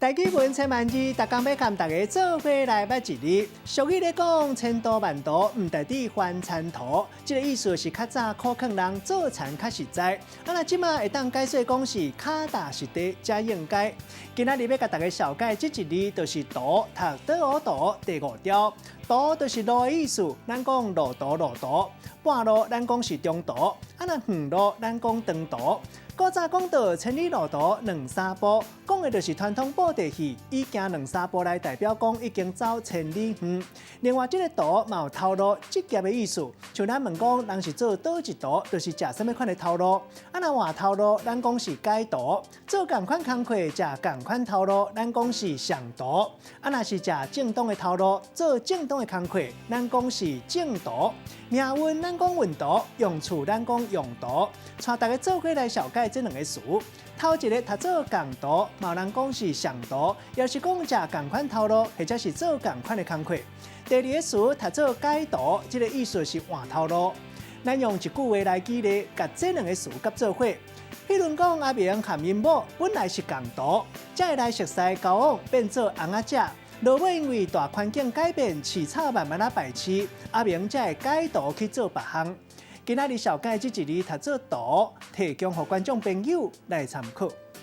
台語文千萬字，逐工欲共大家做伙來捌一字。俗語咧講，千途萬途，毋值得翻田塗。這个意思是較早苦勸人做田較實在。啊，若這馬會當解說講是跤踏實地才應該。今仔日欲共大家紹介這一字，就是途，讀桌烏途第五調。途就是路的意思，咱講路途路途，半路咱講是中途，啊若遠路咱講長途。古早講到千里路途兩三步，講的就是傳統布袋戲以行兩三步來代表講已經走千里遠。另外，這个途嘛有頭路、職業的意思，像咱問講人是做佗一途，就是食啥物款的頭路。啊，若換頭路，咱講是改途；做仝款工課，食仝款頭路，咱講是相途。啊，若是食正當的頭路，做正當的工課，咱講是正途。命運咱講運途，用處咱講用途。帶大家做伙來紹介這兩個詞。頭一个讀做仝途，嘛有人講是相途，也是講食仝款頭路，或者是做仝款的工課。第二个詞讀做改途，這个意思是換頭路。咱用一句話來舉例，共這兩個詞夾做伙。彼如講，阿明和𪜶某本來是仝途，才會來熟似交往，變做翁仔姐。落尾因為大環境改變，市場慢慢仔敗市，阿明才會改途去做別項。今仔日紹介這一字讀做途，提供予觀眾朋友來參考。